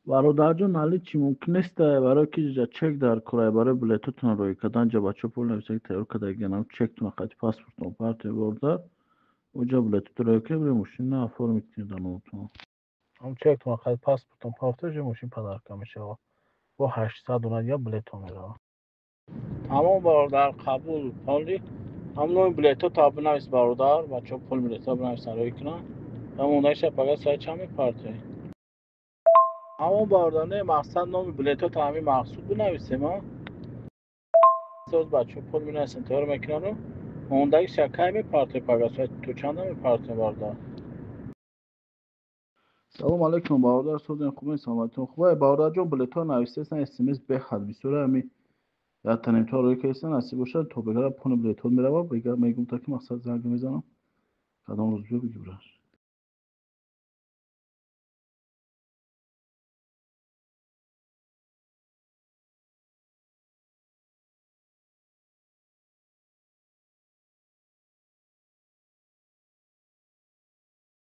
Бародарҷон, наличный мумкин нест, барои ки ҷа чек дар кора, барои билетотон роӣ кардан. Ҷа бачаҳо пул нависа, тайёр кардагиан, чектона қати паспортон партия, бародар, оҷа билетото роӣ кунед, бирем, мошин на оформить кунед дар номатон. Ҳам чектона қати паспортон партия, ҷа мошин подарка мешавад. Бо 800 дона дига билетҳо меравад. Тамом, бародар, қабул. Поли ҳам номи билетҳо та бинавис, бародар, бачаҳо пули билетҳо бинависанд, роӣ кунанд. Ва мондаиша пага соати чанд мепартоед? Ҳамон, бародар, не, мақсад номи билетҳо та ҳамин мақсуд бинависем, а соз бачаҳо пул менависанд, тайёр мекунану мондагиша кай мепартоед? Пага соати то чанда мепартоед, бародар? Салом алейкум, бародар, созем, хубен, саломатитон хуб? Бародарҷон, билетҳо нависесан, смс бехад бисёр, ҳами ятанемто роӣ кардесан. Насиб бошад, то бегара пули билетҳо мерава. Бега мегум, та ки мақсад занг мезанам, кадом рӯз биё, бигӣ, браш.